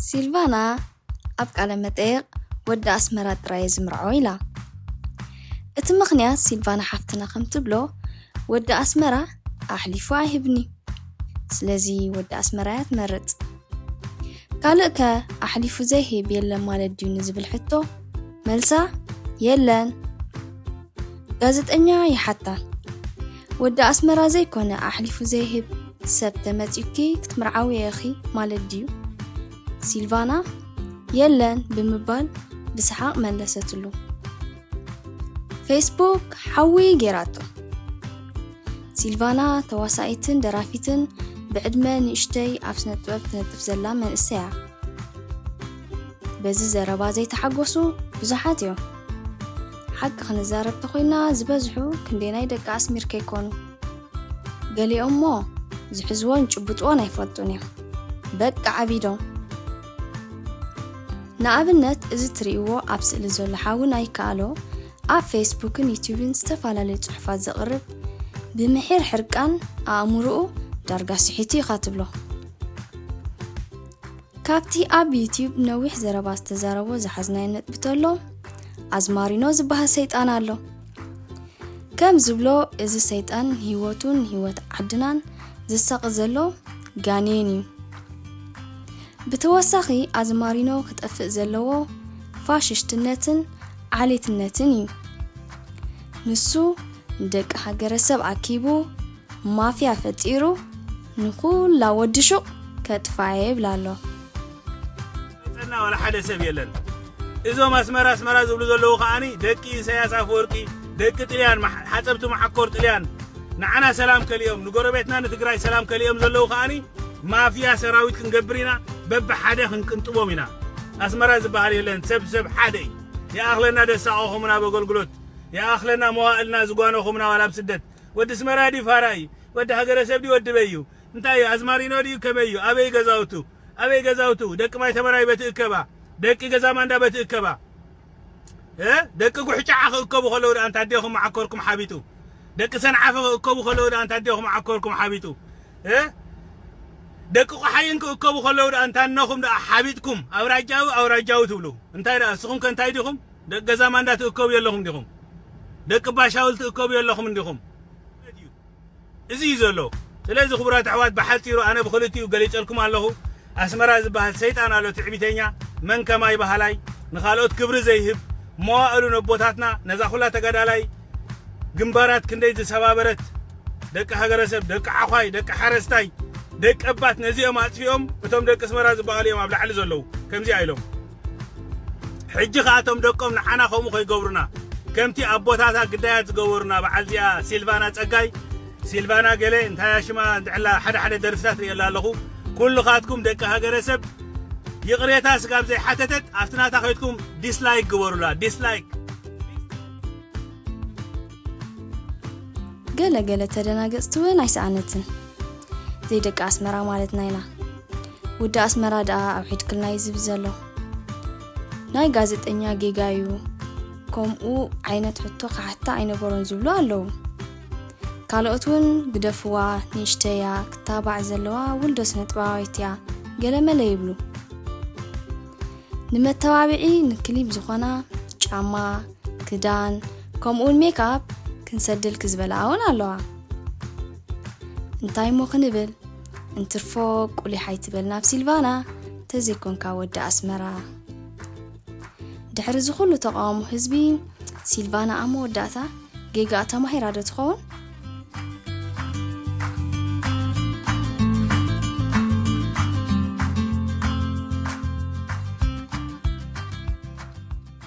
ሲልቫና ኣብ ቃለ መጠየቕ ወዲ ኣስመራ ጥራይ ዝምርዖ ኢላ። እቲ ምኽንያት ሲልቫና ሓፍትና ከም ትብሎ ወዲ ኣስመራ ኣሕሊፉ ኣይህብኒ። ስለዚ ወዲ ኣስመራ እያ ትመርጽ። ካልእ ከ ኣሕሊፉ ዘይህብ የለን ማለት ድዩ ንዝብል ሕቶ መልሳ የለን። ጋዜጠኛ ይሓታ፣ ወዲ ኣስመራ ዘይኮነ ኣሕሊፉ ዘይህብ ሰብ ተመጺኡኪ ክትምርዓዊ ኢኺ ማለት ድዩ? ሲልቫና የለን ብምባል ብሰሓቕ መለሰትሉ። ፌስቡክ ሓዊ ጌራቶ። ሲልቫና ተዋሳኢትን ደራፊትን ብዕድመ ንእሽተይ ኣብ ስነ ጥበብ ትነጥፍ ዘላ መንእሰያ። በዚ ዘረባ ዘይተሓጎሱ ብዙሓት እዮም። ሓቂ ክንዛረብ ተኾይና ዝበዝሑ ክንደይ ናይ ደቂ ኣስሚር ከይኮኑ። ገሊኦሞ ዝሕዝዎን ጭብጥዎን ኣይፈልጡን እዮም። በቃ ዓቢዶም። ንኣብነት እዚ ትርእይዎ ኣብ ስእሊ ዘሎ ሓዊ ናይ ከኣሎ ኣብ ፌስቡክን ዩቲዩብን ዝተፈላለዩ ጽሑፋት ዘቕርብ ብምሒር ሕርቃን ኣእምሮኡ ዳርጋ ስሒቱ ኢኻ ትብሎ። ካብቲ ኣብ ዩቲዩብ ነዊሕ ዘረባ ዝተዛረቦ ዝሓዝናዮ ነጥቢ ተሎ ኣዝማሪኖ ዝበሃል ሰይጣን ኣሎ። ከም ዝብሎ እዚ ሰይጣን ንህይወቱን ንህይወት ዓድናን ዘሳቒ ዘሎ ጋኔን እዩ። ብተወሳኺ ኣዝማሪኖ ክጠፍእ ዘለዎ ፋሽሽትነትን ዓሌትነትን እዩ። ንሱ ንደቂ ሃገረሰብ ኣኪቡ ማፍያ ፈጢሩ ንኹላ ወዲ ሹቕ ከጥፋ ይብል ኣሎ። ጸና ዋላ ሓደ ሰብ የለን። እዞም ኣስመራ ኣስመራ ዝብሉ ዘለዉ ከዓኒ ደቂ ኢሳያስ ኣፈወርቂ፣ ደቂ ጥልያን፣ ሓጸብቲ መዓኮር ጥልያን ንዓና ሰላም ከሊኦም፣ ንጎረቤትና ንትግራይ ሰላም ከሊኦም ዘለዉ ከዓኒ ማፍያ ሰራዊት ክንገብር ኢና፣ በብሓደ ክንቅንጥቦም ኢና። ኣስመራ ዝበሃል የለን፣ ሰብ ሰብ ሓደ እዩ። ይኣኽለና ደሳቐኹምና ኣብ ኣገልግሎት፣ ይኣኽለና መዋእልና ዝጓነኹምና ዋላ ኣብ ስደት። ወዲ ኣስመራ ድዩ ፋራ እዩ? ወዲ ሃገረ ሰብ ድዩ ወዲ በይ እዩ? እንታይ እዩ? ኣዝማሪኖ ድዩ ከመይ እዩ? ኣበይ ገዛውቱ? ኣበይ ገዛውቱ? ደቂ ማይ ተመራይ በቲ እከባ፣ ደቂ ገዛ ማንዳ በቲ እከባ፣ እ ደቂ ጉሕጫዓ ክእከቡ ከለዉ ደኣ እንታ ኣዴኹም መዓኮርኩም ሓቢጡ? ደቂ ሰንዓፈ ክእከቡ ከለዉ ደኣ እንታ ኣዴኹም መዓኮርኩም ሓቢጡ? እ ደቂ ቆሓይን ክእከቡ ከለዉ ደኣ እንታ እነኹም ደኣ ሓቢጥኩም ኣውራጃዊ ኣውራጃዊ ትብሉ? እንታይ ደኣ እስኹም ከ እንታይ ዲኹም? ደቂ ገዛ ማንዳ ትእከቡ የለኹም ዲኹም? ደቂ ባሻውል ትእከቡ የለኹም እንዲኹም? እዚ እዩ ዘሎ። ስለዚ ክቡራት ኣሕዋት ብሓፂሩ ኣነ ብክልቲኡ ገሊፀልኩም ኣለኹ። ኣስመራ ዝበሃል ሰይጣን ኣሎ ትዕቢተኛ፣ መን ከማይ በሃላይ፣ ንኻልኦት ክብሪ ዘይህብ፣ መዋእሉ ነቦታትና ነዛ ኩላ ተጋዳላይ ግንባራት ክንደይ ዝሰባበረት፣ ደቂ ሃገረሰብ፣ ደቂ ዓዃይ፣ ደቂ ሓረስታይ፣ ደቂ ኣባት ነዚኦም ኣጥፊኦም እቶም ደቂ ኣስመራ ዝበሃሉ እዮም ኣብ ላዕሊ ዘለዉ ከምዚኣ ኢሎም። ሕጂ ከኣ እቶም ደቆም ንዓና ከምኡ ከይገብሩና ከምቲ ኣቦታታ ግዳያት ዝገበሩና በዓል እዚኣ ሲልቫና ጸጋይ ሲልቫና ገለ እንታይ ሽማ እንድዕላ ሓደ ሓደ ደርፍታት ርእየላ ኣለኹ። ኩልኻትኩም ደቂ ሃገረ ሰብ ይቕሬታ ስጋብ ዘይሓተተት ኣብቲ ናታ ከይድኩም ዲስላይክ ግበሩላ። ዲስላይክ። ገለ ገለ ተደናገጽቲ እውን ኣይሰኣነትን። ዘይደቂ ኣስመራ ማለትና ኢና። ውዲ ኣስመራ ደኣ ኣውሒድክልና እዩ ዝብል ዘሎ። ናይ ጋዜጠኛ ጌጋ እዩ። ከምኡ ዓይነት ሕቶ ክሓታ ኣይነበሮን ዝብሉ ኣለዉ። ካልኦት እውን ግደፍዋ፣ ንእሽተያ፣ ክታባዕ ዘለዋ ውልዶ ስነጥበባዊት እያ፣ ገለመለ ይብሉ። ንመተባብዒ ንክሊፕ ዝኾና ጫማ፣ ክዳን፣ ከምኡውን ሜክኣፕ ክንሰድልኪ ዝበላ እውን ኣለዋ። እንታይ እሞ ክንብል? እንትርፎ ቁሊሕ ኣይትበል ናብ ሲልቫና፣ ተዘይኮንካ ወዲ ኣስመራ። ድሕሪ እዚ ኩሉ ተቓውሞ ህዝቢ፣ ሲልቫና ኣብ መወዳእታ ጌጋኣ ተማሂራ ዶ ትኸውን?